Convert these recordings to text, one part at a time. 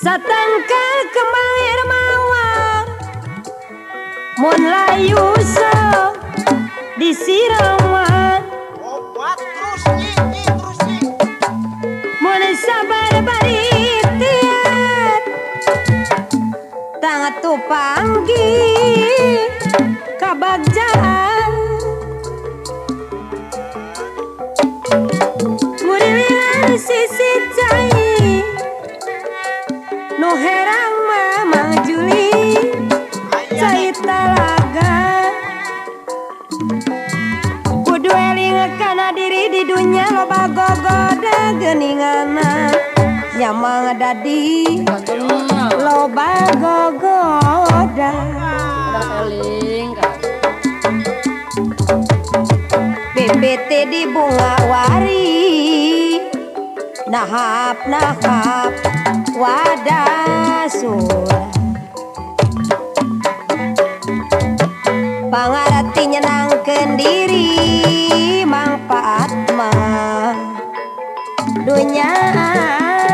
Satangkal kembang air mawar mun layu sok disiraman. Obat terus nyi, nyi terus nyi. Mun sabar bari ikhtiar tang tupanggih kabagjaan. Muriwilan sisi cai nu herang mah Mang Juli cai talaga. Kudu eling kana diri di dunya loba gogoda geuninganna nyamang dadi loba gogoda. BBT di bunga wari nahap nahap wadah surah. Pangarti nyenangkeun diri mangpaat mah dunya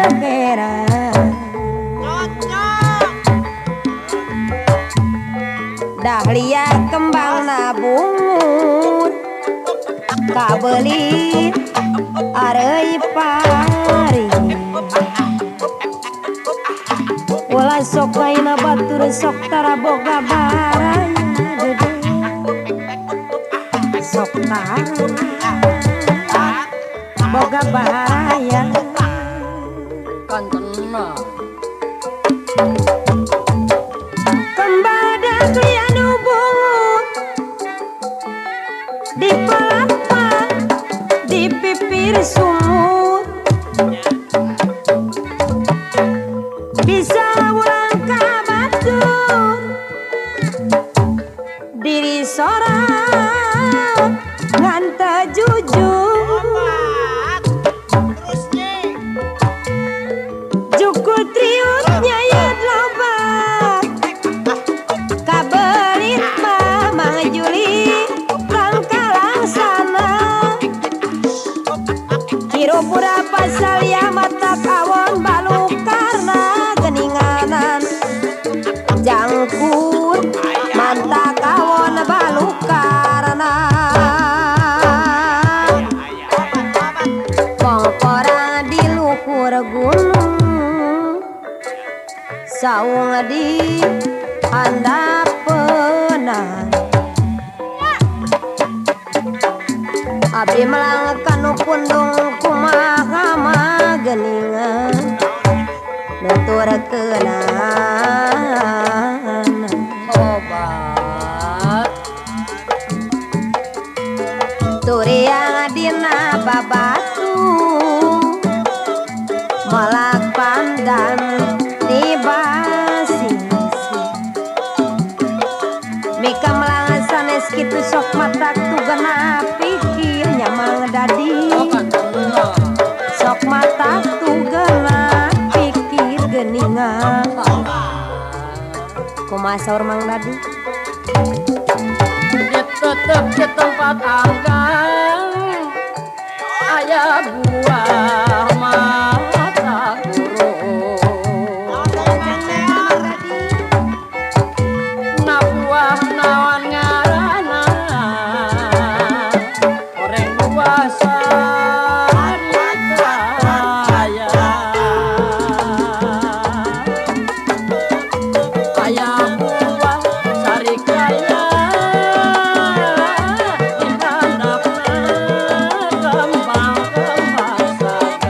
akhirat. Dahlia kembang bungut kabelit areuy pari. Ulah sok laina batur sok tara boga baraya dede. Sok tara boga baraya. Kantena. Kembang dahlia nu bungut di pelapak di pipir sumur. Bisa ulang ka batur diri sorang ngan teu jujur. Juku triut nyayat loba kabelit mah Mang Juli langkalangsana. Hirup pura pasal ya mata kawon balukarna geninganan. Jangkur manta kawon balukarna. Pongpora di luhur gunung saung di handapeuna. Abdi melang kanu pundung kumaha mah geuningan nuturkeunana. Obat turiang dina babatu melak pandan di basisi. Mika melang sanes kitu sok matak tugena pikir nyamang dadi. Sok matak tugena pikir geuningan. Kumaha saur Mang Dadi? Tetep di tempat anggang aya buah mata guru. Na buah naon ngaranna oreng buah sarikaya. Aya buah sarikaya di handapna kembang kembang saja.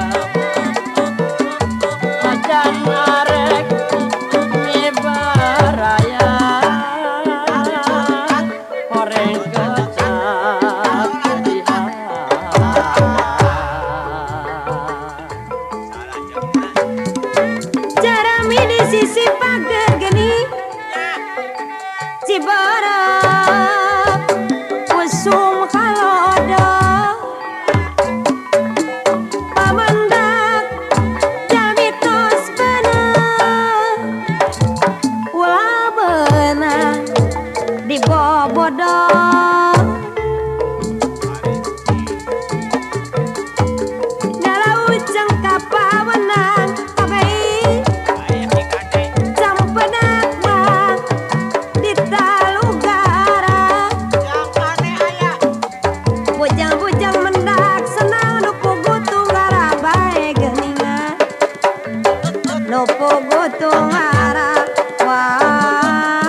Nu puguh tungara wah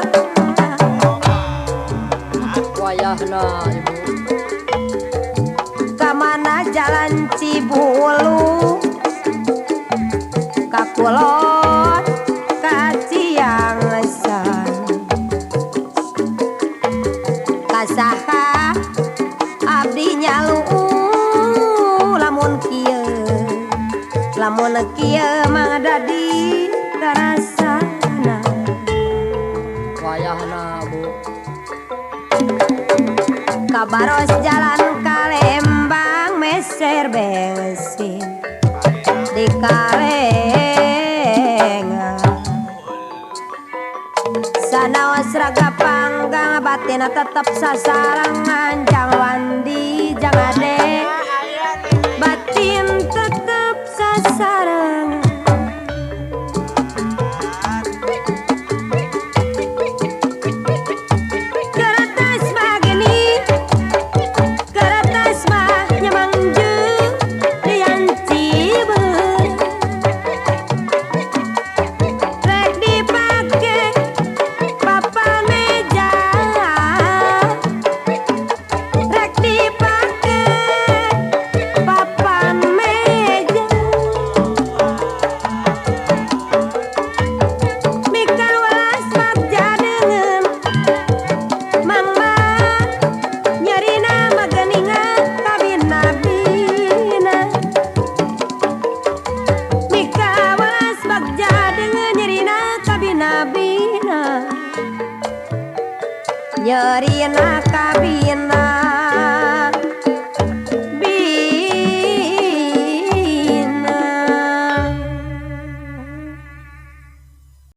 Wayahna ibu. Kamana jalan Cibulu ka kulon ka Ciangsan ka saha abdi nyalu lamun kieu lamun kieu mah dadi karasana. Wayahna bu. Kabaros jalan ka Lembang meser bensin di kalengan sanaos raga panggang batin tetep sasarengan jang wandi jang ade batin tetep sasarengan. Kertas mah geni kertas mah nyamang jeung lian cibeun rek dipake papan meja rek dipake papan meja mika welas bagja deungeun mangma nyerina mageningan kabina-bina mika welas bagja deungeun nyerina kabina-bina nyerina kabina.